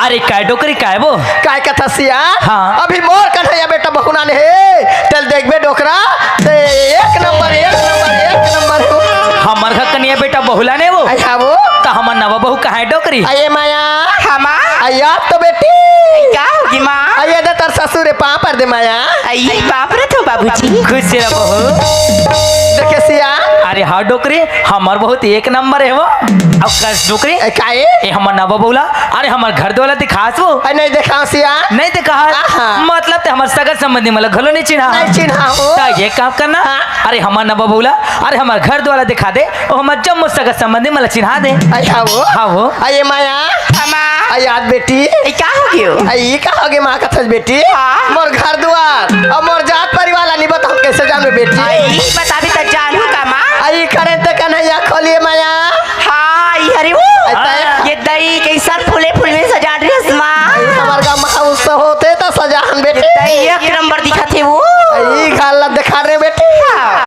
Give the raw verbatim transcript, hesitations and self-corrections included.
अरे काय डोकरी, काय वो? काय कथा सिया? हाँ। अभी मोर कन्हैया बेटा बहुना ने हे, तेल देखबे डोकरा, ते एक नंबर, एक नंबर, एक नंबर। हमर घर कन्हैया बेटा बहुला ने वो। अया वो। त हमर नवा बहू कहाँ हे डोकरी? अये माया। हमा। अया तो बेटी। का होगी माँ? अये दे तर ससुर हे, पाँव पर दे माया। आई बाप रे तो बाबूजी। खुश रह बहू। देखे सिया। अरे हाँ डोकरी, हमर बहुत एक नंबर हे वो। अब कस डोकरी? ए, काए? ए, हमर नवा बहुला, अरे हमर घर दुआर ला दिखास वो। ए, नहीं दिखाओ सिया। नहीं दिखा? आहा। मतलब ते हमर सगा संबंधी मन ला घलो नहीं चिन्हा। नहीं चिन्हा हो। त ये काम करना। हाँ। अरे हमर नवा बहुला, अरे हमर घर दुआर ला दिखा दे, अउ हमर जम्मो सगा संबंधी मन ला चिन्हा दे। अरे हाँ वो। हाँ वो। अये माया। हमा। अये याद बेटी। ए, का हो गयो? अये, ई का हो गयो माँ कथस बेटी? हाँ। मोर घर दुआर अउ मोर जात परिवार ला नहीं बताओ, कैसे जानबे बेटी? आई, बताबी त जानहूँ का माँ? आई करें ते कन्हैया खोलिए माया। हाँ, ई हरे वो। अरे। ये दई कैसन फूले फूले सजा रही हस माँ। आई हमर गाँव में उत्सव होथे त सजाहन बेटी। दई एक नंबर दिखा